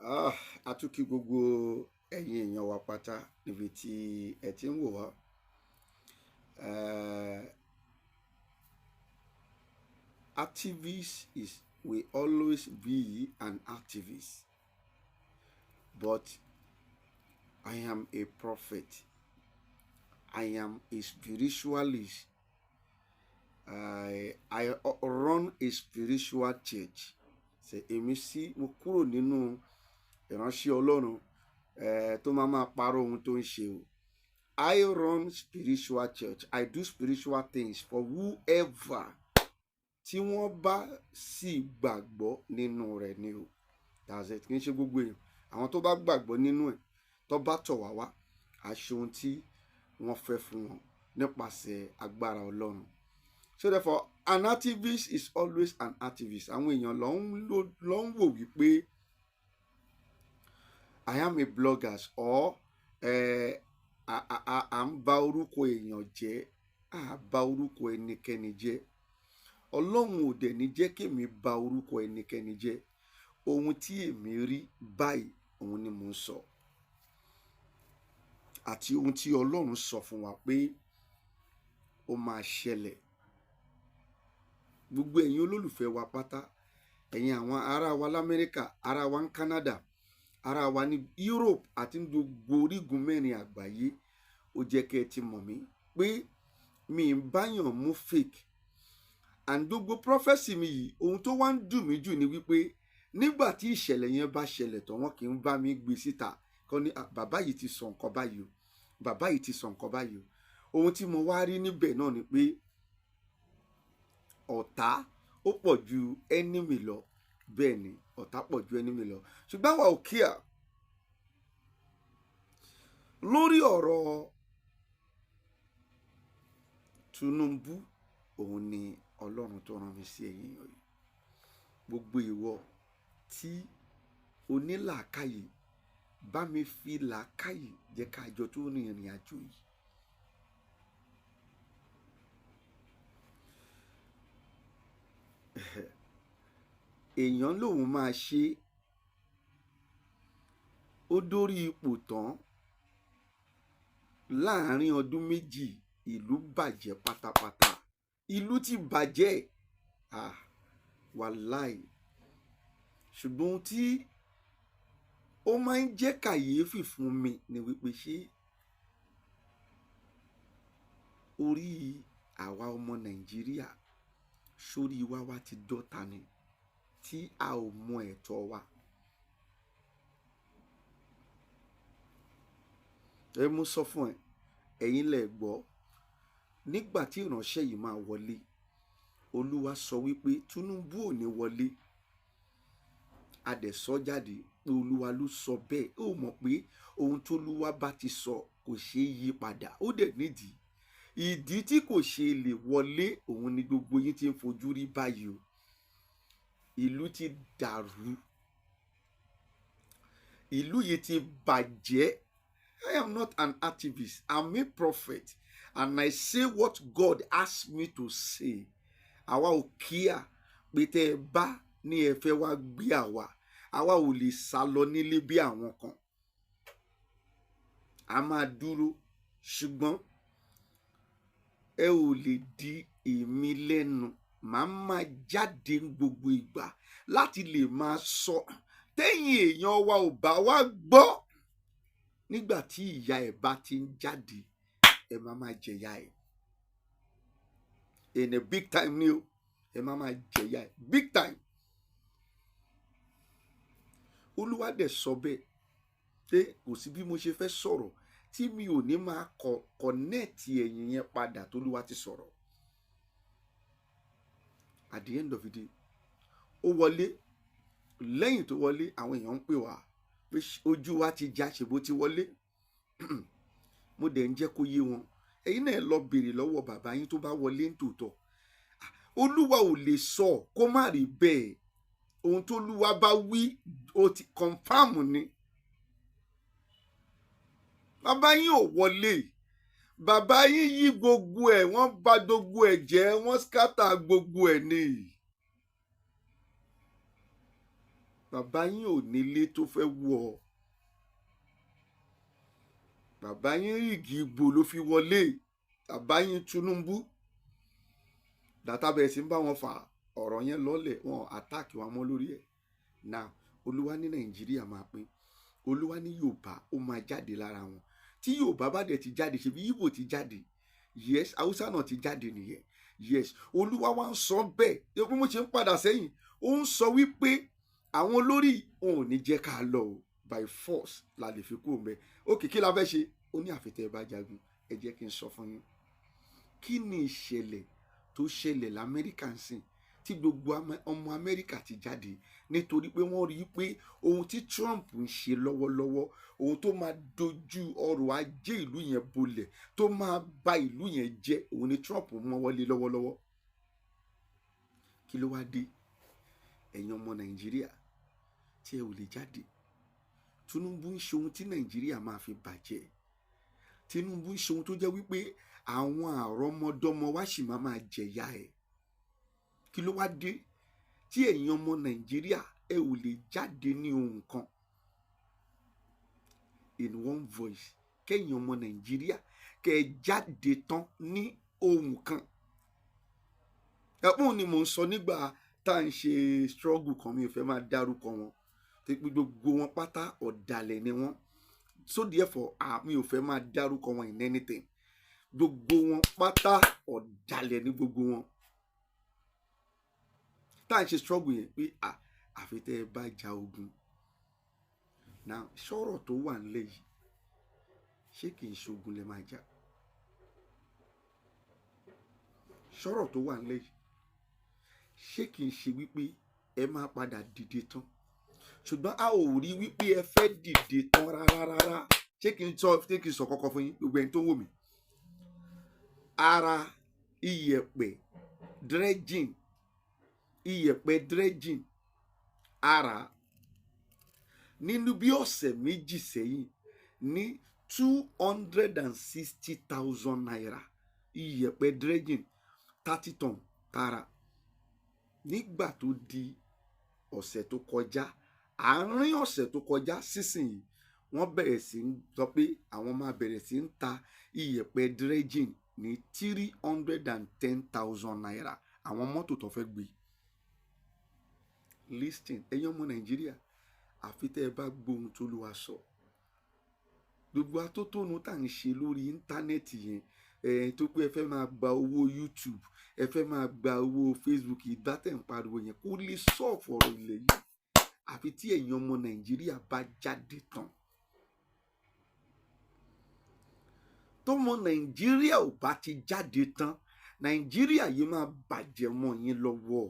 Ah, a tún kí gbogbo ẹ̀yin èèyàn wa pátá níbi tí ẹ ti ń wò wá. Activist is will always be an activist, but I am a prophet. I am a spiritualist. I run a spiritual church. Ṣe èmi sí mo kúrò nínú ìránṣẹ́ Ọlọ́run tó máa máa parọ́ ohun tó ń ṣe o. I run spiritual church. I do spiritual things for whoever tí wọ́n bá sì gbàgbọ́ nínú rẹ̀ ni o. That's it. Kì í ṣe gbogbo èèyàn. Àwọn tó bá gbàgbọ́ nínú ẹ̀, tó bá tọ̀ wá wá, a ṣe ohun tí wọ́n fẹ́ fún wọn nípasẹ̀ agbára Ọlọ́run. So therefore, an activist is always an activist. Àwọn èèyàn ló ń wò wípé I am a blogger or à ń ba orúkọ èèyàn jẹ́, à bà orúkọ ẹnikẹ́ni jẹ́. Ọlọ́run ò dẹ̀ ní jẹ́ kémi ba orúkọ ẹnikẹ́ni jẹ́. Ohun tí èmi rí báyìí, òun ni mò ń sọ. Àti ohun tí Ọlọ́run sọ fún wa pé ó máa ṣẹlẹ̀. Gbogbo ẹ̀yin olólùfẹ́ wa pátá, ẹ̀yin àwọn ará wa l'Amẹ́ríkà, ará wa ní Canada, ará wa ní Europe àti ní gbogbo orígun mẹ́rin àgbáyé, ó jẹ́ kí ẹ ti mọ̀ mí pé mi ń báyàn mú fake. And gbogbo prophecy mi yìí, ohun tó wá ń dùn mí jù ni wípé nígbà tí ìṣẹ̀lẹ̀ yẹn bá ṣẹlẹ̀ tán, wọ́n kì í bá mi gbé síta kọ́ ní, "Ah, bàbá yìí ti sọ nǹkan báyìí o, bàbá yìí ti sọ nǹkan báyìí o." Ohun tí mo wá rí níbẹ̀ náà ni pé ọ̀tá ó pọ̀ ju enemy lọ. Bẹ́ẹ̀ ni, ọ̀tá pọ̀ ju enemy lọ, ṣùgbọ́n àwa ò kíá lórí ọ̀rọ̀ Tinubu. Òun ni Ọlọ́run tó rán mi sí ẹ̀yin èèyàn yìí. Gbogbo ìwọ tí onílàákàyè, bá mi fi làákàyè jẹ́ ká jọ tó rìn ìrìn àjò yìí. Èèyàn lòun máa ṣe, ó dórí ipò tán, láàrin ọdún 2, ìlú bàjẹ́ pátápátá. Ìlú ti bàjẹ́. Ah, wàláì. Ṣùgbọ́n ohun tí ó máa ń jẹ́ kàyéfì fún mi ni wípé ṣé orí àwa ọmọ Nàìjíríà, sórí wa wá ti dọ́ta ni tí a ò mọ ẹ̀tọ́ wa? Ẹ mú sọ fún ẹ, ẹ̀yin lẹ gbọ́. Nígbà tí ìránṣẹ́ yìí máa wọlé, Olúwa sọ wípé Tinubu ò ní wọlé. A dẹ̀ sọ jáde pé Olúwa ló sọ bẹ́ẹ̀. Ó mọ̀ pé ohun tólúwa bá ti sọ kò ṣeé yí padà. Ó dẹ̀ nídìí. Ìdí tí kò ṣe lè wọlé, òun ni gbogbo yín ti ń fojú rí báyìí o. Ìlú ti dàrú. Ìlú yìí ti bàjẹ́. I am not an activist. I'm a prophet and I say what God asked me to say. Àwa ò kíá pé tẹ́ ẹ bá ní ẹ fẹ́ wá gbé àwa, àwa ò lè sá lọ nílé bí àwọn kan. A máa dúró, ṣùgbọ́n ẹ ò lè di èmi lẹ́nu. Màá máa jáde gbogbo ìgbà láti lè máa sọ. Tẹ́yìn èèyàn wa ò bá wá gbọ́, nígbà tí ìyá ẹ̀ bá ti ń jáde, ẹ máa máa jẹ̀yà ẹ̀ in a big time ni o. Ẹ máa máa jẹ̀yà ẹ̀ big time. Olúwa dẹ̀ sọ bẹ́ẹ̀ pé kò sí bí mo ṣe fẹ́ sọ̀rọ̀ tí mi ò ní máa connect ẹ̀yìn yẹn padà tólúwa ti sọ̀rọ̀. At the end of the day, ó wọlé. Lẹ́yìn tó wọlé, àwọn èèyàn ń pè wá pé ojú wa ti já, ṣèbó ti wọlé. Mo dẹ̀ ń jẹ́ kó yé wọn, ẹ̀yin náà lọ béèrè lọ́wọ́ bàbá yín tó bá wọlé ń tòótọ́. Olúwa ò lè sọ kó má rí bẹ́ẹ̀. Ohun tólúwa bá wí, ó ti confirm ni. Bàbá yín ò wọlé. Bàbá yín yí gbogbo ẹ̀, wọ́n bà gbogbo ẹ̀ jẹ́, wọ́n scatter gbogbo ẹ̀ ni. Bàbá yín ò nílé tó fẹ́ wọ̀. Bàbá yín rig ìbò ló fi wọlé. Bàbá yín Tinubu dàtà bẹ̀rẹ̀ sí ń bá wọn fà ọ̀rọ̀ yẹn lọ́lẹ̀, wọn attack wọn mọ́ lórí ẹ̀. Now, Olúwa ní Nàìjíríà máa pín. Olúwa ní Yorùbá ó máa jáde lára wọn. Tí Yorùbá bá dẹ̀ ti jáde, ṣebí Ìgbò ti jáde? Yes, Haúsá náà ti jáde nìyẹn. Yes, Olúwa wa ń sọ bẹ́ẹ̀. Bí mo ṣe ń padà sẹ́yìn, ó ń sọ wípé àwọn olórí òun ò ní jẹ́ ká lọ o. By force la lè fi kúrò mbẹ. Ókè, kí la fẹ́ ṣe? Ó ní àfitẹ́ ẹ bá jagun. Ẹ jẹ́ kí n sọ fún yín kí ni ìṣẹ̀lẹ̀ tó ṣẹlẹ̀ l'Amẹ́ríkà ń sìn, tí gbogbo ọmọ Amẹ́ríkà ti jáde, nítorí pé wọ́n rí i pé ohun tí Trump ń ṣe lọ́wọ́lọ́wọ́, ohun tó máa dojú ọrọ̀ ajé ìlú yẹn bolẹ̀, tó máa ba ìlú yẹn jẹ́, òun ni Trump mọ́ wọlé lọ́wọ́lọ́wọ́. Kí ló wá dé, ẹ̀yin ọmọ Nàìjíríà, tí ẹ ò lè jáde? Tinubu ń ṣe ohun tí Nàìjíríà máa fi bàjẹ́. Tinubu ń ṣe ohun tó jẹ́ wípé àwọn àrọ́mọdọ́mọ wa sì máa máa jẹ̀yà ẹ̀. Kí ló wá dé tí ẹ̀yin ọmọ Nàìjíríà ẹ ò lè jáde ní ohun kan, in one voice, kẹ́yìn ọmọ Nàìjíríà kẹ́ ẹ jáde tán ní ohun kan? Ẹ̀pọ̀n ni mò ń sọ nígbà tá à ń ṣe struggle kan. Mi ò fẹ́ máa dárúkọ wọn, tí gbogbo wọn pátá ọ̀dàlẹ̀ ni wọ́n. So therefore, mi ò fẹ́ máa dárúkọ wọn in anything. Gbogbo wọn pátá, ọ̀dàlẹ̀ ní gbogbo wọn. Tá à ń ṣe struggle yẹn pé àfi tẹ́ ẹ bá ja ogun. Now, sọ̀rọ̀ tó wà nílẹ̀ yìí, ṣé kì í ṣogun lẹ máa jà? Sọ̀rọ̀ tó wà nílẹ̀ yìí, ṣé kì í ṣe wípé ẹ máa padà dìde tán? Ṣùgbọ́n a ò rí wípé ẹ fẹ́ dìde tán rárá rárá. Ṣé kì í sọ kọ́kọ́ fún yín, gbogbo ẹni tó ń wò mí? Ara iyẹ̀pẹ̀ dredging, iyẹ̀pẹ̀ dredging ara nínú bí ọ̀sẹ̀ 2 sẹ́yìn ní ₦260,000. Iyẹ̀pẹ̀ dredging 30 ton tara, nígbà tó di ọ̀sẹ̀ tó kọjá, àárín ọ̀sẹ̀ tó kọjá sísìnyí, wọ́n bẹ̀rẹ̀ sí ń sọ pé àwọn máa bẹ̀rẹ̀ sí ń ta iyẹ̀pẹ̀ dredging ní ₦310,000. Àwọn mọ́tò tó fẹ́ gbé. Listen, ẹ̀yin ọmọ Nàìjíríà, àfi tẹ́ ẹ bá gbóhun tó lù wá sọ. Gbogbo atótónu tá à ń ṣe lórí íńtánẹ́ẹ̀tì yẹn ẹ̀, tó pé ẹ fẹ́ máa gba owó YouTube, ẹ fẹ́ máa gba owó Facebook, ìgbà tẹ̀ ń pariwo yẹn, kó lè solve ọ̀rọ̀ ilẹ̀ yìí, àfi tí ẹ̀yin ọmọ Nàìjíríà bá jáde tán. Tọmọ Nàìjíríà ò bá ti jáde tán, Nàìjíríà yìí máa bàjẹ́ mọ́ yín lọ́wọ́.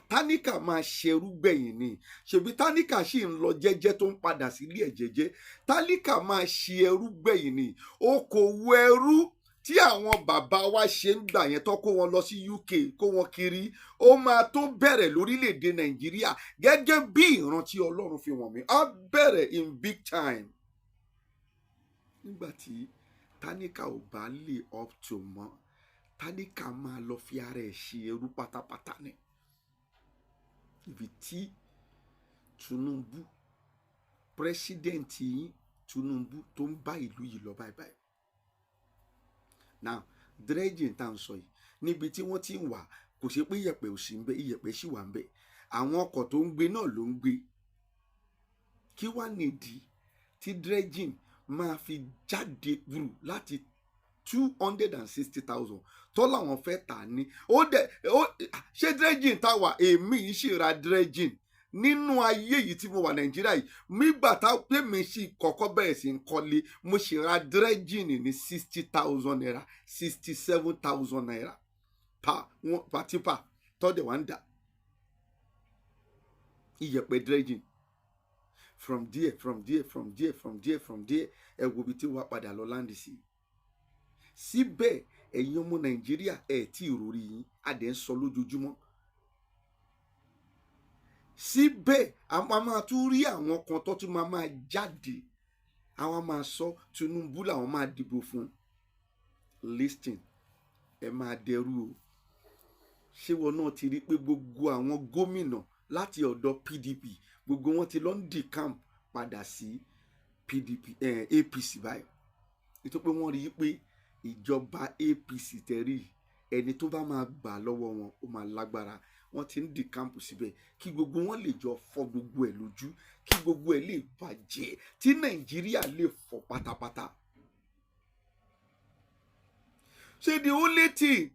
Táníkà máa ṣerú gbẹ̀yìn ni. Ṣèbí táníkà sì ń lọ jẹ́jẹ́, tó ń padà sílé ẹ̀ jẹ́jẹ́. Tálíkà máa ṣe ẹrú gbẹ̀yìn ni. Okòwò ẹrú tí àwọn bàbá wa ṣe ń gbà yẹn, tó kó wọn lọ sí UK, kó wọn kiri, ó máa tó bẹ̀rẹ̀ lórílẹ̀‐èdè Nàìjíríà. Gẹ́gẹ́ bí ìran tí Ọlọ́run fi wọ̀n mí, á bẹ̀rẹ̀ in big time nígbà tí táníkà ò bá lè up to mọ́. Tálíkà máa lọ fi ara ẹ̀ ṣe ẹrú pátápátá ni. Ibi tí Tinubu, president yín Tinubu, tó ń bá ìlú yìí lọ báyìí báyìí now, dredging tá à ń sọ yìí, níbi tí wọ́n ti ń wà, kò ṣe pé iyẹ̀pẹ̀ ò sí ń bẹ, iyẹ̀pẹ̀ sì wà ń bẹ. Àwọn ọkọ̀ tó ń gbé náà ló ń gbé. Kí wá nìdí tí dredging máa fi jáde gbùrù láti 260,000 tó làwọn fẹ́ tà ní? Ó dẹ̀ ó ṣé dredging tá wà? Èmi yìí sì ra dredging nínú ayé yìí tí mo wà Nàìjíríà yìí. Nígbà tá pé mi sì kọ́kọ́ bẹ̀rẹ̀ sí ń kọ́lé, mo sì ra dredging ní ₦60,000, ₦67,000 pa wọn pa tipper tọ́dẹ̀ wá ń dà iyẹ̀pẹ̀ dredging. From there, from there, from there, from there, from there, ẹ wo ibi tí wàá padà lọ land sí. Síbẹ̀, ẹ̀yin ọmọ Nàìjíríà, ẹ̀ tí ì rórí yín. Adẹ̀ ń sọ lójoojúmọ́. Síbẹ̀, a máa tún rí àwọn kan tó tún máa máa jáde, àwọn máa sọ Tinubu làwọn máa dìbò fún. Listen, ẹ máa dẹrú o. Ṣé wọn náà ti rí pé gbogbo àwọn gómìnà láti ọ̀dọ̀ PDP, gbogbo wọn ti lọ ń decamp padà sí PDP, APC báyìí, nítorí pé wọ́n rí i pé ìjọba APC tẹ̀rí, ẹni tó bá máa gbà lọ́wọ́ wọn, ó máa lágbára. Wọ́n ti ń decamp síbẹ̀ kí gbogbo wọn lè jọ fọ́ gbogbo ẹ̀ lójú, kí gbogbo ẹ̀ lè bàjẹ́, tí Nàìjíríà lè fọ́ pátápátá. Ṣé the only thing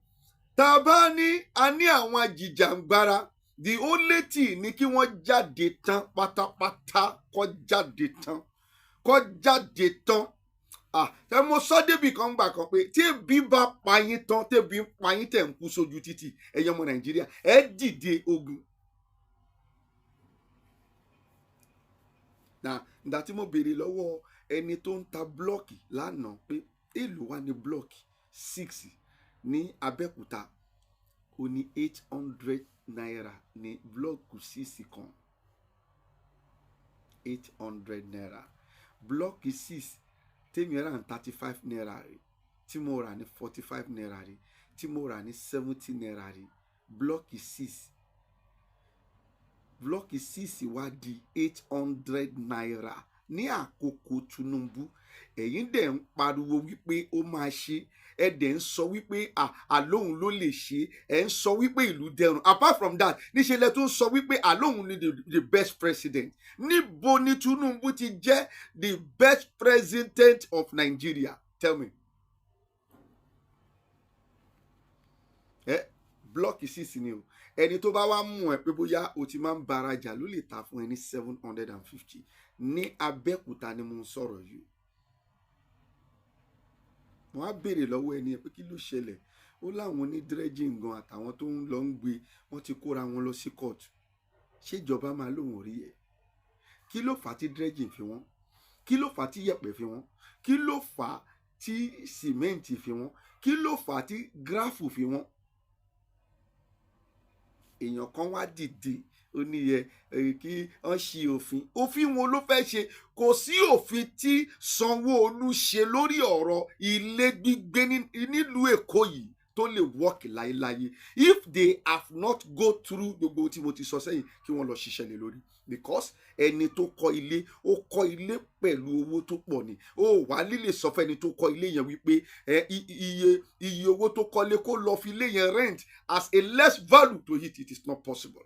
tá a bá ní, a ní àwọn ajìjàǹgbara, the only thing ni kí wọ́n jáde tán pátápátá, kó jáde tán, kó jáde tán. Ah, ẹ mo sọ débì kan gbà kan pé tí ebi bá pa yín tán, tẹ́bi ń pa yín, tẹ̀ ń kú sójú títì, ẹ̀yin ọmọ Nàìjíríà, ẹ dìde ogun. Na ìgbà tí mo béèrè lọ́wọ́ ẹni tó ń ta block lánàá pé èló wà ní block 6 ní Abẹ́òkúta, ó ní ₦800 ní block 6 kan. ₦800 block 6 tèmi rà ní ₦35 rí, tí mo rà ní ₦45 rí, tí mo rà ní ₦70 rí. Block 6, block 6 wá di ₦800 ní àkókò Tinubu. Ẹ̀yin dẹ̀ ń pariwo wípé ó máa ṣe, ẹ dẹ̀ ń sọ wípé àlóhùn ló lè ṣe, ẹ ń sọ wípé ìlú dẹrùn. Apart from that, níṣẹ́ lẹ tún sọ wípé àlóhùn ni the best president. Níbo ni Tinubu ti jẹ́ the best president of Nigeria? Tell me. Ẹ block 6 ni o. Ẹni tó bá wá mú ẹ pé bóyá o ti máa ń barajà ló lè ta fún ẹ ní 750. Ní Abẹ́òkúta ni mo ń sọ̀rọ̀ yìí. Wọ́n á béèrè lọ́wọ́ ẹni ẹ pé kí ló ṣẹlẹ̀? Ó láwọn oní dredging gan àtàwọn tó ń lọ ń gbé, wọ́n ti kóra wọn lọ sí court. Ṣèjọba máa lóun ò rí ẹ? Kí ló fà á tí dredging fi wọ́n? Kí ló fà á tí yẹ̀pẹ̀ fi wọ́n? Kí ló fà á tí sìmẹ́ǹtì fi wọ́n? Kí ló fà á tí gravel fi wọ́n? Èèyàn kan wá dìde, ó ní yẹ kí wọ́n ṣe òfin. Òfin wo ló fẹ́ ṣe? Kò sí òfin tí Sanwó-Olú ṣe lórí ọ̀rọ̀ ilé gbígbé nílùú Èkó yìí tó lè work láéláé if they have not go through gbogbo tí mo ti sọ sẹ́yìn, kí wọ́n lọ ṣiṣẹ́ lé lórí, because ẹni tó kọ́ ilé, ó kọ́ ilé pẹ̀lú owó tó pọ̀ ni. Ó wà lílè sọ fẹ́ni tó kọ́ ilé yẹn wípé ẹ iye owó tó kọ́lé, kó lọ fi ilé yẹn rent as a less value to it. It is not possible.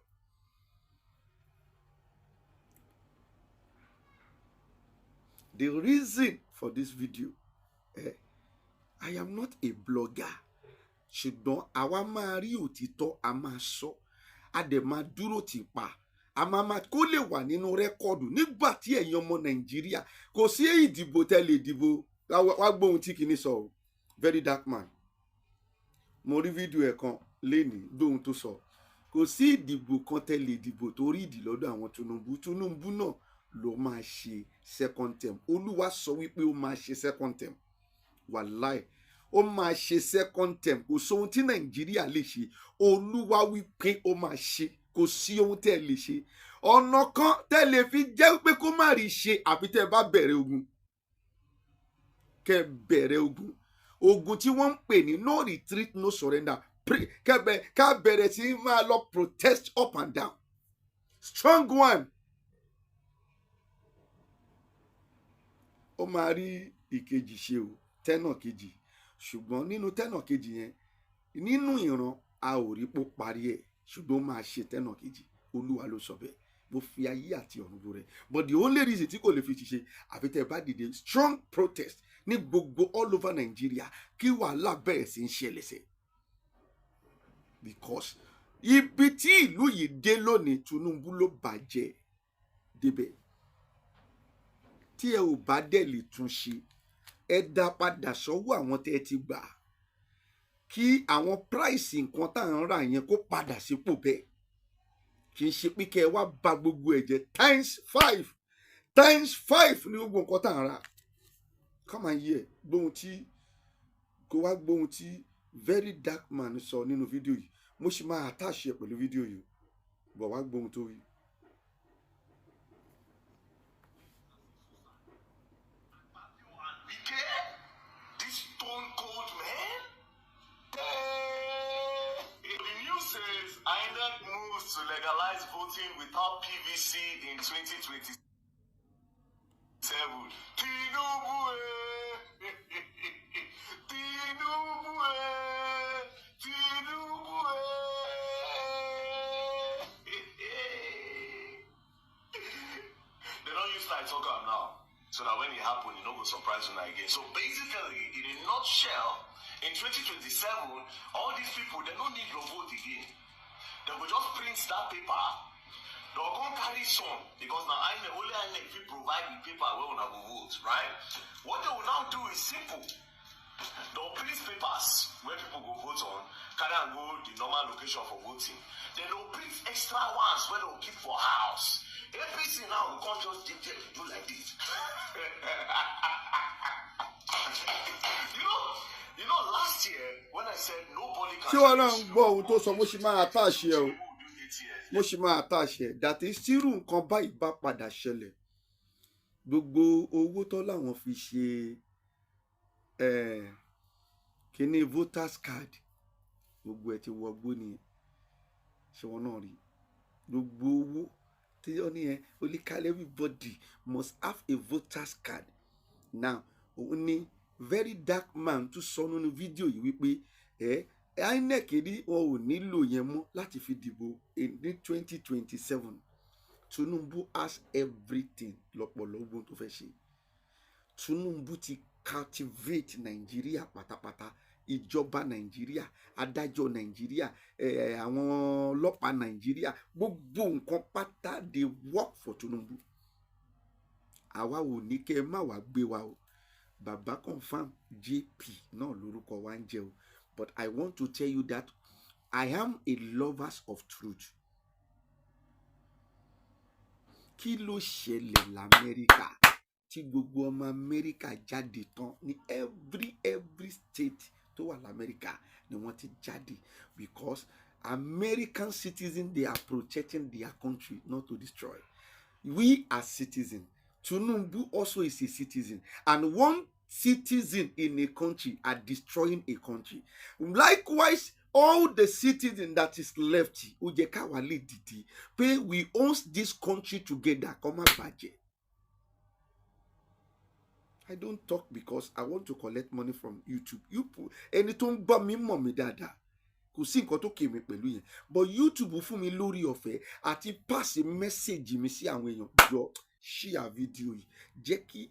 The reason for this video, I am not a blogger, ṣùgbọ́n àwa máa rí òtítọ́, a máa sọ, a dẹ̀ máa dúró tì pa, a máa máa kó lè wà nínú record nígbà tí ẹ̀yin ọmọ Nàìjíríà, kò sí ìdìbò tẹ́ lè dìbò. Wá gbóhun tí kìíní sọ o. Very Dark Man, mo rí fídíò ẹ̀ kan lénìí, gbóhun tó sọ. Kò sí ìdìbò kan tẹ́ lè dìbò tó rí ìdì lọ́dọ̀ àwọn Tinubu. Tinubu náà ló máa ṣe second term. Olúwa sọ wípé ó máa ṣe second term. Wàláì, ó máa ṣe second term. Kò sóhun tí Nàìjíríà lè ṣe. Olúwa wípé ó máa ṣe. Kò sí ohun tẹ́ ẹ lè ṣe. Ọ̀nà kan tẹ́ lè fi jẹ́ pé kó má rí ṣe, àfi tẹ́ ẹ bá bẹ̀rẹ̀ ogun, kẹ́ bẹ̀rẹ̀ ogun, ogun tí wọ́n ń pè ní no retreat, no surrender. Kẹ́ ká bẹ̀rẹ̀ sí máa lọ protest up and down, strong one. Ó máa rí ìkejì ṣe o, tenure kejì. Ṣùgbọ́n nínú tenure kejì yẹn, nínú ìran, a ò rí pó parí ẹ̀, ṣùgbọ́n ó máa ṣe tenure kejì. Olúwa ló sọ bẹ́ẹ̀. Mo fi ayé àti ọ̀run bú rẹ̀. But the only reason tí kò lè fi ti ṣe, àfi tẹ́ ẹ bá dìde strong protest ní gbogbo all over Nigeria, kí wàhálà bẹ̀rẹ̀ sí ń ṣẹlẹ̀ sẹ́, because ibi tí ìlú yìí dé lónìí, Tinubu ló bàjẹ́ débẹ̀. Tí ẹ ò bá dẹ̀ lè tún ṣe, ẹ dá padà sọ́wọ́ àwọn tẹ́ ẹ ti gbà, kí àwọn price nǹkan tá à ń rà yẹn kó padà sípò bẹ́ẹ̀. Kì í ṣe pé kẹ́ ẹ wá ba gbogbo ẹ̀ jẹ́ times five, times five ní gbogbo nǹkan tá à ń rà. Come and hear, gbóhun tí kó wá, gbóhun tí Very Dark Man sọ nínú fídíò yìí. Mo sì máa attach ẹ pẹ̀lú fídíò yìí bọ̀. Wá gbóhun tó wí. Wike, this stone cold man. The news says INEC moves to To legalize voting without PVC in 2027. Tinubu, eh. Tinubu, eh. Tinubu, eh. They don't use like talk am now, so that when it happen, e no go surprise una again. So basically, in a nutshell, in 2027, all these people, they no need your vote again. They go just print that paper. They go come carry some because na INEC, only INEC fit provide the paper wey una go vote, right? What they will now do is simple. They'll print papers where people go vote on, carry am go the normal location for voting. Then they'll print extra ones wey they'll keep for house. APC now go come just dey there do like this. You know, last year when I said nobody can Ṣé wọn náà ń gbọ́ ohun tó sọ? Mo sì máa attach ẹ o, mo sì máa attach ẹ. That is, tírú nǹkan báyìí bá padà ṣẹlẹ̀, gbogbo owó tó láwọn fi ṣe kíní voters card, gbogbo ẹ ti wọgbó nìyẹn. Ṣé wọn náà rí gbogbo owó tí ó ní yẹn? Oníkálẹ̀, everybody must have a voters card now. Òun ní Very Dark Man tún sọ nínú fídíò yìí wípé ẹ INEC ní wọn ò nílò yẹn mọ́ láti fi dìbò ní 2027. Tinubu has everything lọ́pọ̀lọpọ̀ tó fẹ́ ṣe. Tinubu ti captivate Nàìjíríà pátápátá. Ìjọba Nàìjíríà, adájọ́ Nàìjíríà, àwọn ọlọ́pàá Nàìjíríà, gbogbo nǹkan pátá, they work for Tinubu. Àwa ò ní kẹ́ ẹ má wàá gbé wa o. Baba Confam JP náà lórúkọ wa ń jẹ́ o, but I want to tell you that I am a lovers of truth. Kí ló ṣẹlẹ̀ lamẹ́ríkà tí gbogbo ọmọ Amẹ́ríkà jáde tán ní every state tó wà lamẹ́ríkà ni wọ́n ti jáde? Because American citizens, they are protecting their country, not to destroy. We are citizens. Tinubu also is a citizen, and one citizen in a country are destroying a country. Likewise, all the citizens that is left, ó jẹ́ káwa lè dìde pé we own this country together, kó má bàjẹ́. I don't talk because I want to collect money from YouTube. You, ẹni tó ń gbọ́ mi mọ̀ mí dáadáa. Kò sí nǹkan tó kè mí pẹ̀lú yẹn. But YouTube fún mi lórí ọ̀fẹ́ àti pass message mi sí àwọn èèyàn. Jọ, share fídíò yìí. Jẹ́ kí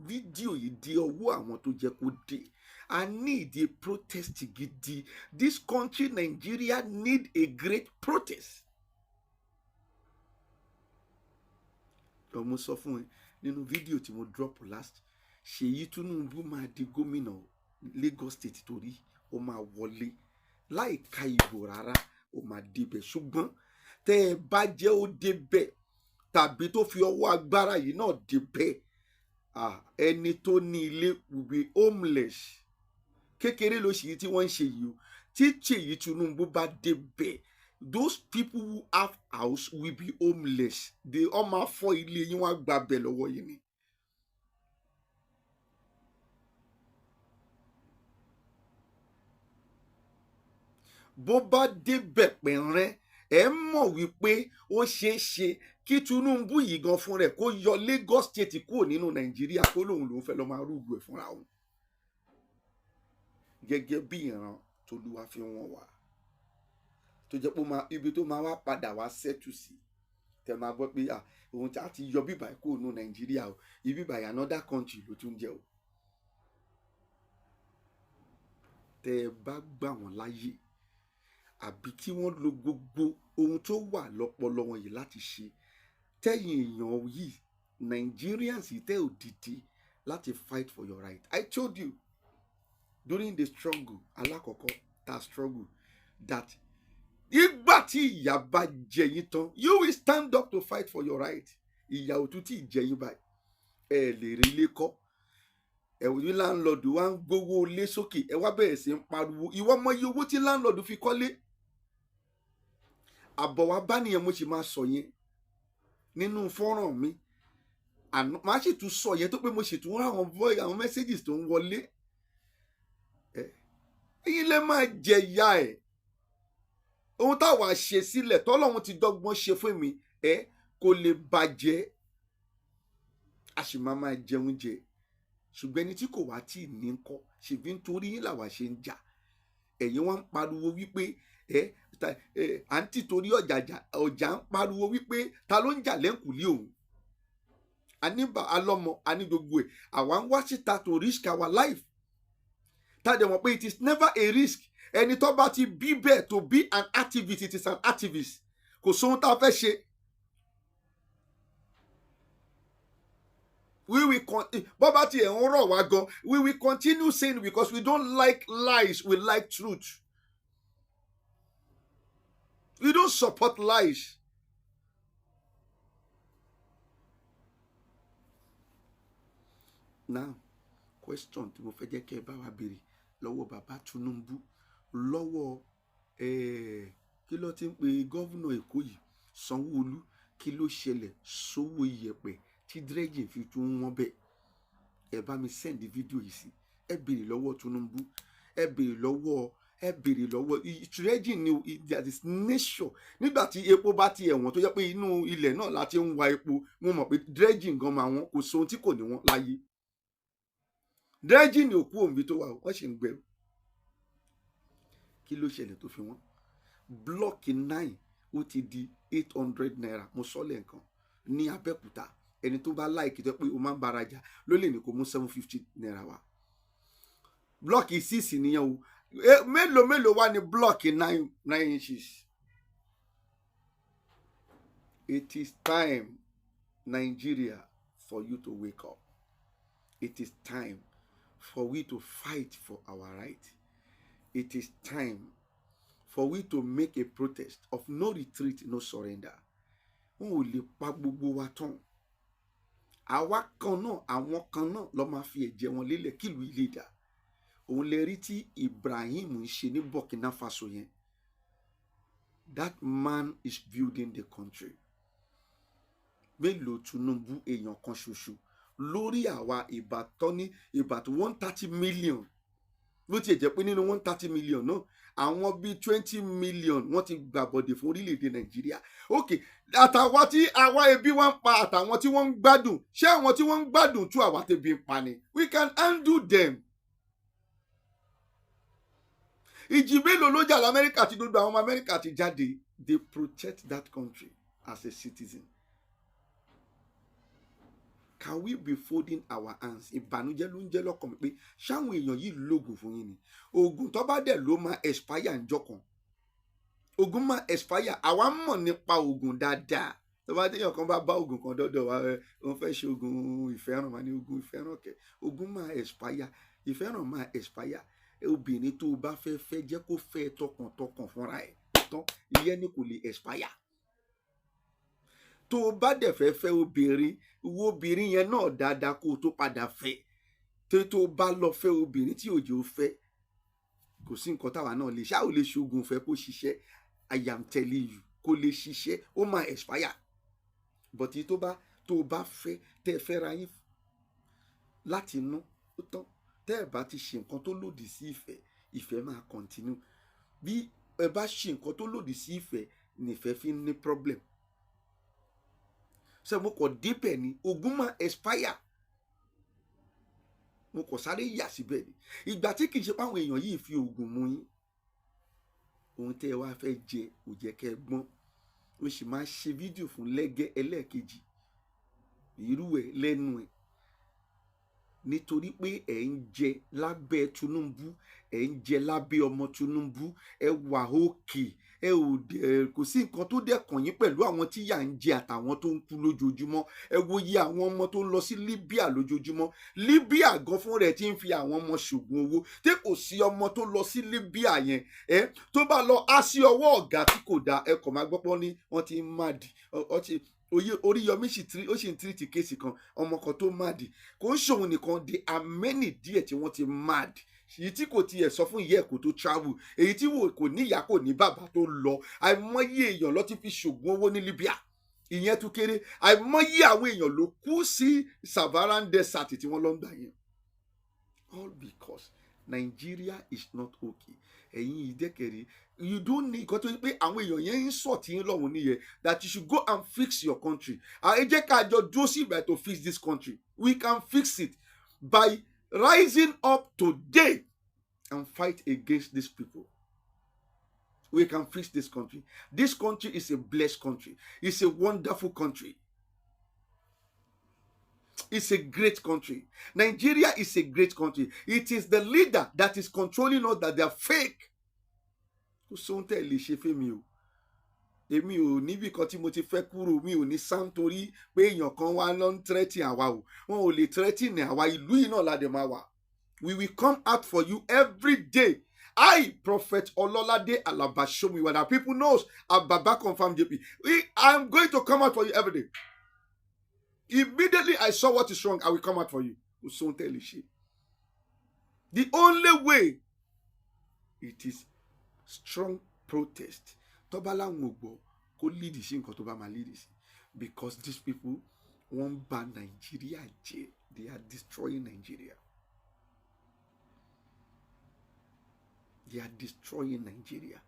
fídíò yìí di ọwọ́ àwọn tó jẹ́ kó dé. I need a protest gidi. This country, Nigeria, need a great protest. Mo sọ fún ẹ nínú fídíò tí mo drop last, Ṣèyí Tinubu máa di gómìnà Lagos State torí ó máa wọlé láì ka ìbò rárá, ó máa débẹ̀. Ṣùgbọ́n tẹ́ ẹ bá jẹ́ ó débẹ̀ tàbí tó fi ọwọ́ agbára yìí náà débẹ̀, ẹni tó ní ilé will be homeless. Kékeré ló ṣì tí wọ́n ń ṣe yìí o. Tí Ṣèyí Tinubu bá débẹ̀, those people who have house will be homeless. They all máa fọ́ ilé yín, wọ́n á gba bẹ̀ lọ́wọ́ yín ni. Bó bá débẹ̀ pẹ̀rẹ́, ẹ mọ̀ wípé ó ṣeé ṣe kí Tinubu yìí gan fún rẹ̀ kó yọ Lagos State kúrò nínú Nàìjíríà, kó lóun lòún fẹ́ lọ́ọ́ máa rúgbò ẹ̀ fúnra òun gẹ́gẹ́ bí ìran tolúwa fi wọ́n wá, tó jẹ́ pé ibi tó máa wá padà wá settle sí, tẹ máa gbọ́ pé òun ti yọ bíbà kúrò nínú Nàìjíríà o, ibi báyìí another country ló tún jẹ́ o. Tẹ ẹ bá gbà wọ́n láyè àbí kí wọ́n lo gbogbo ohun tó wà lọ́pọlọ wọn yìí láti ṣe, tẹ́yìn èèyàn yìí, Nigerians yìí, tẹ́ ò dìde láti fight for your right. I told you during the struggle alákọ̀ọ́kọ́ ta struggle that ìgbà tí ìyà bá jẹ yín tán, you will stand up to fight for your right. Ìyà ò tún tí ì jẹ yín báyìí. Ẹ lè rí ilé kọ́, ẹ̀wọ̀n ní landlord wa ń gbowó lé sókè, ẹ wá bẹ̀rẹ̀ sí ń pariwo. Ìwọ mọ iye owó tí landlord fi kọ́lé? Àbọ̀ wa bá nìyẹn. Mo sì máa sọ yẹn nínú fọ́nrán mi àná, màá sì tún sọ yẹn tó pé mo sì tún rán àwọn voice, àwọn messages tó ń wọlé. Ẹ ẹ̀yin lè máa jẹ ìyá ẹ̀. Ohun táwa ṣe sílẹ̀, tọ́lọ́run ti dọ́gbọ́n ṣe fún mi, ẹ kò lè bàjẹ́. A sì máa máa jẹun jẹ. Ṣùgbọ́n ẹni tí kò wá tí ì ní ń kọ́, ṣèbí nítorí yín làwa ṣe ń jà. Ẹ̀yin wọ́n ń pariwo wípé ẹ à ń tìtorí ọ̀jàjà ọ̀jà ń pariwo wípé ta ló ń jà lẹ́ǹkùlé òun. A ní alọ́mọ, a ní gbogbo ẹ̀. Àwa ń wá síta to risk our life. Tá a dẹ̀ mọ̀ pé it is never a risk. Ẹni tó bá ti bí bẹ́ẹ̀ to be an activist, it is an activist. Kò sóhun tá a fẹ́ ṣe. We will con bọ́ bá tiẹ̀ ń rọ̀ wá gan, we will continue saying, because we don't like lies, we like truth. We don't support lies. Now, question tí mo fẹ́ jẹ́ kẹ́ ẹ bá wa béèrè lọ́wọ́ bàbá Tinubu, lọ́wọ́ kí ló ti ń pe governor Èkó yìí, Sanwó-Olú: kí ló ṣẹlẹ̀ sówó iyẹ̀pẹ̀ tí dredging fi tún wọ́n bẹ́ẹ̀? Ẹ bá mi send fídíò yìí sí. Ẹ béèrè lọ́wọ́ Tinubu, ẹ béèrè lọ́wọ́ dredging ni. That is nature. Nígbà tí epo bá ti ẹ̀wọ̀n, tó jẹ́ pé inú ilẹ̀ náà la ti ń wa epo, mo mọ̀ pé dredging gan máa wọ́n. Kò sóhun tí kò ní wọ́n láyé. Dredging ni òkú òǹbí tó wà, wọ́n sì ń gbẹrù. Kí ló ṣẹlẹ̀ tó fi wọ́n? Block 9, ó ti di ₦800. Mo sọ lẹ́ẹ̀kan ní Abẹ́òkúta, ẹni tó bá like tó pé o máa ń bára jà ló lè ní kó mú ₦750 wá. Block 6 nìyẹn o. Mélòó mélòó wá ní block 9 inches? It is time, Nigeria, for you to wake up. It is time for we to fight for our right. It is time for we to make a protest of no retreat, no surrender. Wọn ò lè pa gbogbo wa tán. Àwa kan náà, àwọn kan náà ló máa fi ẹ̀jẹ̀ wọn lélẹ̀ kílùú ilé dà. Òun lè rí tí Ibrahim ń ṣe ní Burkina Faso yẹn. That man is building the country. Mélòó Tinubu, èèyàn kan ṣoṣo, lórí àwa ìbátan ní about 130 million? Bó tiẹ̀ jẹ́ pé nínú 130 million náà, àwọn bíi 20 million wọ́n ti gbàbọ̀dè fún orílẹ̀-èdè Nàìjíríà. Ok, àtàwọn tí àwa ebi wọn ń pa, àtàwọn tí wọ́n ń gbádùn, ṣé àwọn tí wọ́n ń gbádùn tú àwa tẹ̀bi ń pa ni? We can handle them. Ìjì mélòó ló jà lamẹ́ríkà tí gbogbo àwọn ọmọ Amẹ́ríkà ti jáde? They protect that country as a citizen. Can we be folding our hands? Ìbànújẹ́ ló ń jẹ́ lọ́kàn mi pé ṣáwọn èèyàn yìí lóògùn fún yín ni? Oògùn tó bá dẹ̀ ló máa expire ńjọ́ kan. Oògùn máa expire. Àwa mọ̀ nípa oògùn dáadáa. Tó bá déyàn kan bá bá oògùn kan dọ́dọ̀ wa, ẹ òun fẹ́ ṣe oògùn ìfẹ́ràn, máa ní oògùn ìfẹ́ràn kẹ̀? Oògùn máa expire, ìfẹ́ràn máa expire. Obìnrin tó o bá fẹ́ fẹ́, jẹ́ kó fẹ́ tọkàntọkàn fúnra ẹ̀ tán. Ìyẹn ni kò lè expire. Tó o bá dẹ̀ fẹ́ fẹ́ obìnrin, wo obìnrin yẹn náà dáadáa kó o tó padà fẹ́. Tó o bá lọ fẹ́ obìnrin tí òjò fẹ́, kò sí nǹkan táwa náà lè ṣáà ò lè ṣoògùn fẹ́ kó ṣiṣẹ́. I am telling you, kó lè ṣiṣẹ́, ó máa expire. But tó o bá fẹ́, tẹ́ ẹ fẹ́ra yín láti inú, ó tán. Tẹ́ ẹ bá ti ṣe nǹkan tó lòdì sí ìfẹ́, ìfẹ́ máa continue. Bí ẹ bá ṣe nǹkan tó lòdì sí ìfẹ́, nìfẹ́ fi ń ní problem. Ṣé mo kọ̀ débẹ̀ ni? Ogun máa expire. Mo kọ̀ sáré yà síbẹ̀ ni. Ìgbà tí kì í ṣe páwọn èèyàn yìí fi oògùn mú yín, ohun tẹ́ ẹ wá fẹ́ jẹ kò jẹ́ kẹ́ ẹ gbọ́n. Ó sì máa ṣe fídíò fún lẹ́gẹ́ ẹlẹ́ẹ̀kejì irú ẹ̀ lẹ́nu ẹ̀, nítorí pé ẹ̀ ń jẹ lábẹ́ Tinubu, ẹ̀ ń jẹ lábẹ́ ọmọ Tinubu. Ẹ wà òkè, ẹ ò dẹ̀ kò sí nǹkan tó dẹ̀ kàn yín pẹ̀lú àwọn tí yà ń jẹ àtàwọn tó ń kú lójoojúmọ́. Ẹ wo iye àwọn ọmọ tó ń lọ sí Libya lójoojúmọ́. Libya gan fún rẹ̀ ti ń fi àwọn ọmọ ṣògùn owó. Tí kò sí ọmọ tó lọ sí Libya yẹn, ẹ tó bá lọ á sí ọwọ́ ọ̀gá tí kò dáa, ẹ kàn máa gbọ́ pọ́n ní wọ́n ti ń máàdì ọ ti oyè. Oríyọmí sì tí ó sì ń treat case kan, ọmọ kan tó mad. Kò ń ṣòun nìkan, there are many díẹ̀ tí wọ́n ti mad, èyí tí kò tiẹ̀ sọ fún ìyá ẹ̀ kó tó travel, èyí tí kò ní ìyá, kò ní bàbá tó lọ. Àìmọye èèyàn ló ti fi ṣògùn owó ní Libya. Ìyẹn tún kéré. Àìmọye àwọn èèyàn ló kú sí Saharan Desert tí wọ́n lọ ń gbà yẹn, all because Nigeria is not okay. Ẹ̀yin ìdẹ́kẹ̀rí You don't need nǹkan tó yẹ pé àwọn èèyàn yẹn ń sọ̀ tí ń lọ́hùn nìyẹn, that you should go and fix your country. Ẹ jẹ́ ká jọ dúró sí ìgbà to fix this country. We can fix it by rising up today and fight against these people. We can fix this country. This country is a blessed country. It's a wonderful country. It's a great country. Nigeria is a great country. It is the leader that is controlling us that they are fake. Kò sóhun tẹ́ ẹ lè ṣe fẹ́mi o. Èmi ò níbì kan tí mo ti fẹ́ kúrò. Mi ò ní sá nítorí pé èèyàn kan wá lọ ń threaten àwa o. Wọn ò lè threaten àwa. Ìlú yìí náà la dẹ̀ máa wà. We will come out for you every day. I, Prophet Ololade Alaba Shomiwa, that people knows, Baba Confirm JP. I'm going to come out for you every day. Immediately I saw what is wrong, I will come out for you. Kò sóhun tẹ́ ẹ lè ṣe. The only way, it is strong protest. Tó bá láwọn ò gbọ́, kó lead sí nǹkan tó bá máa lead sí. Because these people, wọ́n ń ba Nàìjíríà jẹ́. They are destroying Nigeria. They are destroying Nigeria.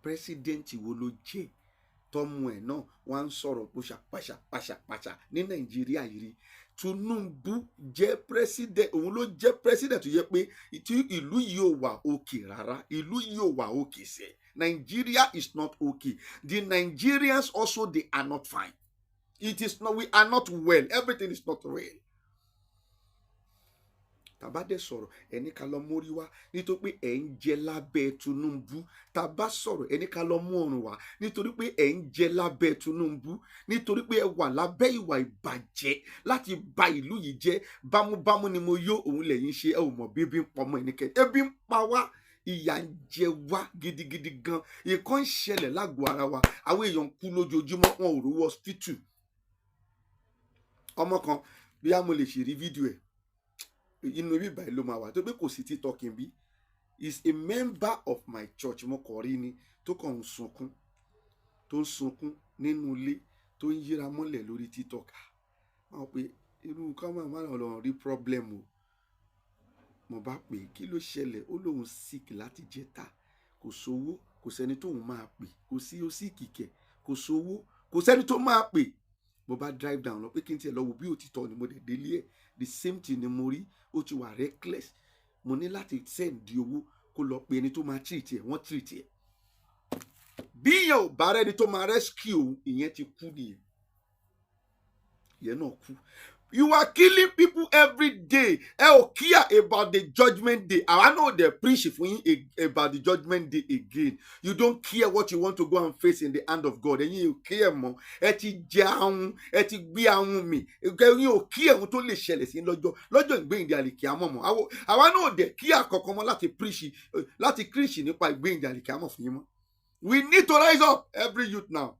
President wo ló jẹ́ tọ́mú ẹ̀ náà wọ́n á ń sọ̀rọ̀ pàṣà pàṣà pàṣà pàṣà ní Nàìjíríà yìí rí? Tinubu jẹ́ president, òun ló jẹ́ president tó yẹ pé tí ìlú yìí ò wà okay rárá. Ìlú yìí ò wà okay sẹ́. Nigeria is not okay. The Nigerians also, they are not fine. It is not, we are not well. Everything is not real. Tàbá dẹ̀ sọ̀rọ̀, ẹni ká lọ mórí wá nítorí pé ẹ̀ ń jẹ lábẹ́ Tinubu. Tàbá sọ̀rọ̀, ẹni ká lọ mú ọrùn wá nítorí pé ẹ̀ ń jẹ lábẹ́ Tinubu, nítorí pé ẹ wà lábẹ́ ìwà ìbàjẹ́ láti ba ìlú yìí jẹ́. Bámúbámú ni mo yó òun lẹ́yìn ṣe. Ẹ ò mọ̀ bí ebi ń pọmọ ẹnikẹ́ni. Ebi ń pa wá, ìyà ń jẹ wá gidigidi gan. Nǹkan ń ṣẹlẹ̀ lágọ̀ọ́ ara wa. Àwọn èèyàn ń kú lójoojúmọ́, wọn ò rówó hospital. Ọmọ kan, bí a mo lè ṣe rí fídíò ẹ̀ inú ibi báyìí ló máa wà tó pé kò sí TikTok bí, is a member of my church. Mo kàn rí ni tó kàn ń sunkún, tó ń sunkún nínú ilé, tó ń yíra mọ́lẹ̀ lórí TikTok. Wọ́n pe irú ká máa má lọ rí problem o. Mo bá pè é, kí ló ṣẹlẹ̀? Ó lóun sick láti jẹta, kò sówó, kò sẹ́ni tóun máa pè. Kò sí, ó sick kẹ̀, kò sówó, kò sẹ́ni tó máa pè. Mo bá drive down lọ pé kí n tiẹ̀ lọ wo bí òtítọ́ ni. Mo dẹ̀ délé ẹ̀, the same thing ni mo rí. Ó ti wà reckless. Mo ní láti send owó kó lọ pe ẹni tó máa treat ẹ̀. Wọ́n treat ẹ̀. Bí ìyẹn ò bá rẹ́ni tó máa rescue òun, ìyẹn ti kú nìyẹn, ìyẹn náà kú. You are killing people every day. Ẹ ò care about the judgment day. Àwa náà dẹ̀ preach fún yín about the judgment day again. You don't care what you want to go and face in the hand of God. Ẹ̀yin ò care mọ́. Ẹ ti jẹ ahun, ẹ ti gbé ahun mì. Ẹ̀yin ò care ohun tó lè ṣẹlẹ̀ sí lọ́jọ́ ìgbéyìnde àlìkíámọ̀ mọ́. Àwa náà dẹ̀ kí àkọ́kọ́ mọ́ láti preach, láti preach nípa ìgbéyìnde àlìkíámọ̀ fún yín mọ́. We need to rise up, every youth now.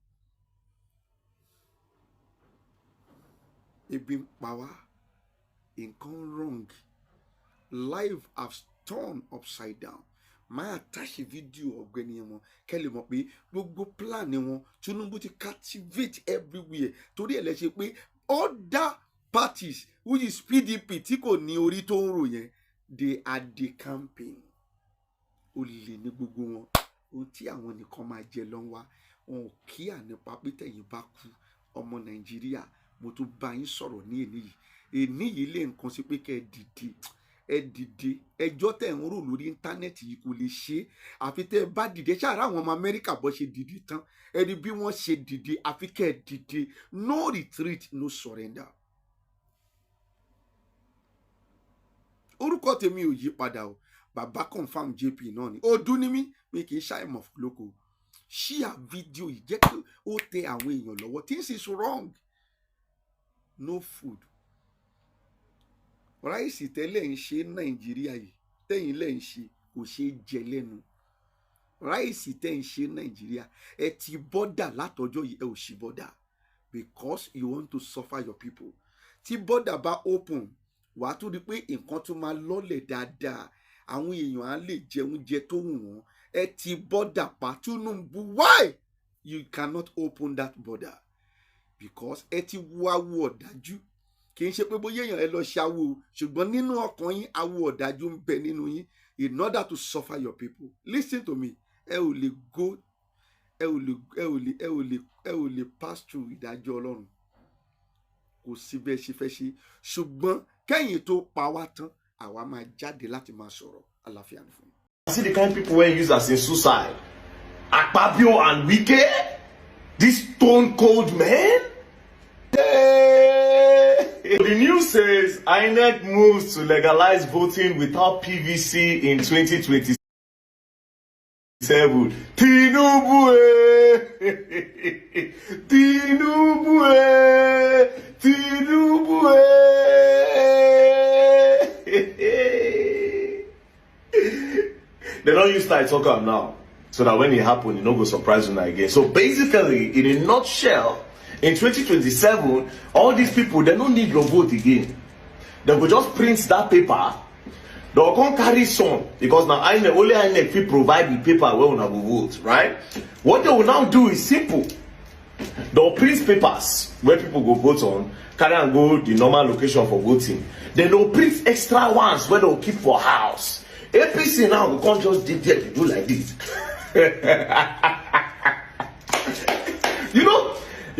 Ebi ń pa wá, nǹkan wrong, life has turned upside down. Máa attach fídíò ọ̀gbẹ́ni yẹn mọ́ kẹ́ lè mọ̀ pé gbogbo plan wọn, Tinubu ti captivate everywhere. Torí ẹ̀ lẹ ṣe pé other parties, which is PDP tí kò ní orí tó ń rò yẹn, they are the campaign. Olè ní gbogbo wọn. Ohun tí àwọn nìkan máa jẹ ló ń wá. Wọn ò kíà nípa pé tẹ̀yìn bá kú. Ọmọ Nàìjíríà, mo tún bá yín sọ̀rọ̀ ní èní yìí. Èní yìí lè nǹkan sí pé kẹ́ ẹ dìde, ẹ dìde. Ẹjọ́ tẹ̀ ń rò lórí íńtánẹ́ẹ̀tì yìí kò lè ṣe é àfi tẹ́ ẹ bá dìde. Ṣáàrà àwọn ọmọ Amẹ́ríkà bọ́ ṣe dìde tán, ẹni bí wọ́n ṣe dìde, àfi kẹ́ ẹ dìde. No retreat, no surrender. Orúkọ tèmi ò yí padà o. Bàbá Confam JP náà ni. Ọdún ní mí, mi kì í ṣàìmọ̀ lóko. Ṣíà fídíò yìí, jẹ́ kí ó tẹ àwọn èèyàn lọ́wọ́. Things is wrong. No food. Rice tẹ́lẹ̀ ń ṣe Nàìjíríà yìí, tẹ́yìn lẹ́ ń ṣe, kò ṣeé jẹ lẹ́nu. Rice tẹ́ ń ṣe Nàìjíríà, ẹ ti border látọjọ́ yìí, ẹ ò ṣí border because you want to suffer your people. Tí border bá open, wàá tún rí i pé nǹkan tún máa lọ́lẹ̀ dáadáa. Àwọn èèyàn á lè jẹ oúnjẹ tó wù wọ́n. Ẹ ti border pa. Tinubu, why you cannot open that border? Because ẹ ti wo awo ọ̀dájú. Kì í ṣe pé bóyá èèyàn ẹ lọ ṣàwo, ṣùgbọ́n nínú ọkàn yín, awo ọ̀dájú ń bẹ nínú yín in order to suffer your people. Listen to me. Ẹ ò lè go, ẹ ò lè pass through ìdájọ́ Ọlọ́run. Kò sí bẹ́ẹ̀ ṣe fẹ́ ṣe, ṣùgbọ́n kẹ́yìn tó pa wá tán, àwa máa jáde láti máa sọ̀rọ̀. Àlàáfíà ni fún yín. See the kind people wey use as in suicide. Akpabio and Wike, this stone cold man. Hey! The news says INEC moves to legalize voting without PVC in 2027. Tinubu, eh! Tinubu, eh! Tinubu, eh! They don use style talk am now, so that when e happen, e no go surprise una again. So basically, in a nutshell, in 2027, all these people, they no need your vote again. They go just print that paper. They go come carry some, because now INEC, only INEC fit provide the paper wey una go vote, right? What they will now do is simple. They'll print papers where people go vote on, carry am go the normal location for voting. Then they'll print extra ones wey they'll keep for house. APC now go come just dey there dey do like this.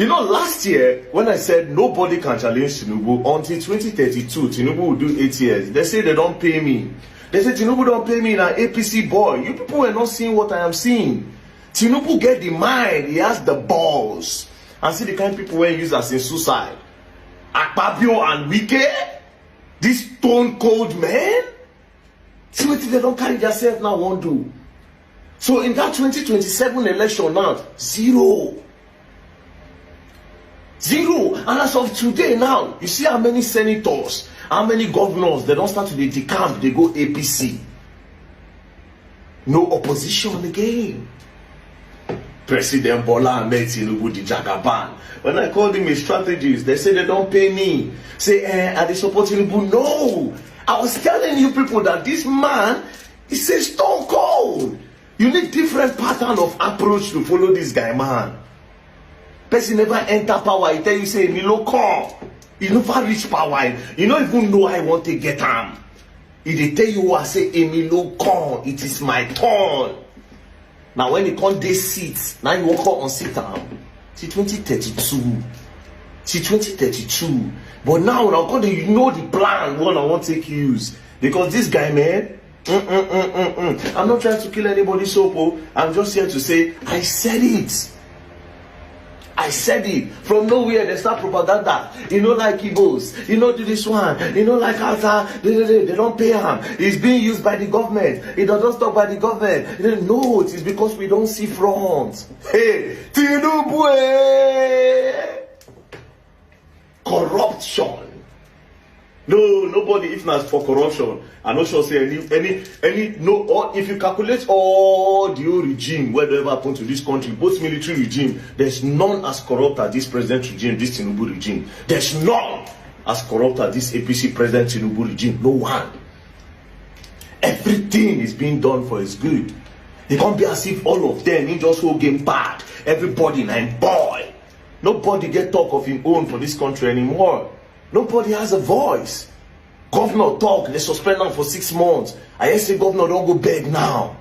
Last year when I said nobody can challenge Tinubu until 2032, Tinubu will do 8 years. They say they don pay me. They say Tinubu don pay me, na APC boy. You people were not seeing what I am seeing. Tinubu get the mind, he has the balls. And see the kind of people wey use as in suicide. Akpabio and Wike, this stone cold man. See wetin they don carry themselves now wan do. So in that 2027 election now, zero. Zero. And as of today now, you see how many senators, how many governors, they don start to dey decamp, dey go APC. No opposition again. President Bola Ahmed Tinubu, the Jagaban. When I called him a strategist, they say they don pay me. Say, are they support Tinubu? No. I was telling you people that this man is a stone cold. You need different pattern of approach to follow this guy, man. Person never enter power, he tell you say, "Èmi ló kàn." He never reach power. You no even know how he want to get am. He dey tell you what, say, "Èmi ló kàn, it is my turn." Now when he come dey seat, now you wan come unseat am. Till 2032. Till 2032. But now, now come dey know the plan wey I wan take use. Because this guy, man, I'm not trying to kill anybody, soap. Oh. I'm just here to say, I said it. I said it. From nowhere, they start propaganda. You know, like Igbos. You know, do this one. You know, like Hausa. They don't pay him. It's being used by the government. It doesn't stop by the government. They no, it is because we don't see front. Hey, Tinubu, eh? Corruption. No, nobody, if not for corruption, I'm not sure say any, no, or if you calculate all the old regime, whatever happened to this country, both military regime, there's none as corrupt as this president regime, this Tinubu regime. There's none as corrupt as this APC president Tinubu regime. No one. Everything is being done for his good. It can't be as if all of them in just whole game bad. Everybody nine boy. Nobody get talk of him own for this country anymore. Nobody has a voice. Governor talk, they suspend him for 6 months. I hear say governor don go beg now.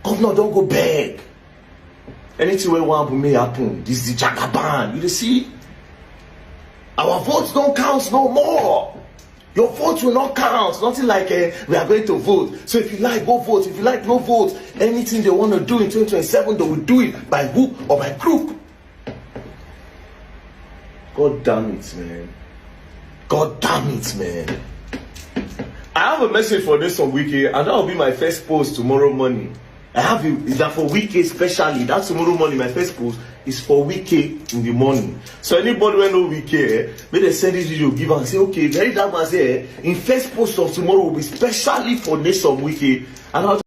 Governor don go beg. Anything wey wan happen may happen. This is the Jagaban. You dey see? Our votes don't count no more. Your vote will not count. Nothing like we are going to vote. So if you like, go vote. If you like, no vote. Anything they want to do in 2027, they will do it by hook or by crook. God damn it, man. God damn it, man. I have a message for this on Wike, and that will be my first post tomorrow morning. I have it, is that for Wike especially. That tomorrow morning, my first post is for Wike in the morning. So anybody wey know Wike, may they send this video, give and say, okay, very dark man say, in first post of tomorrow will be specially for Nyesom Wike. And I'll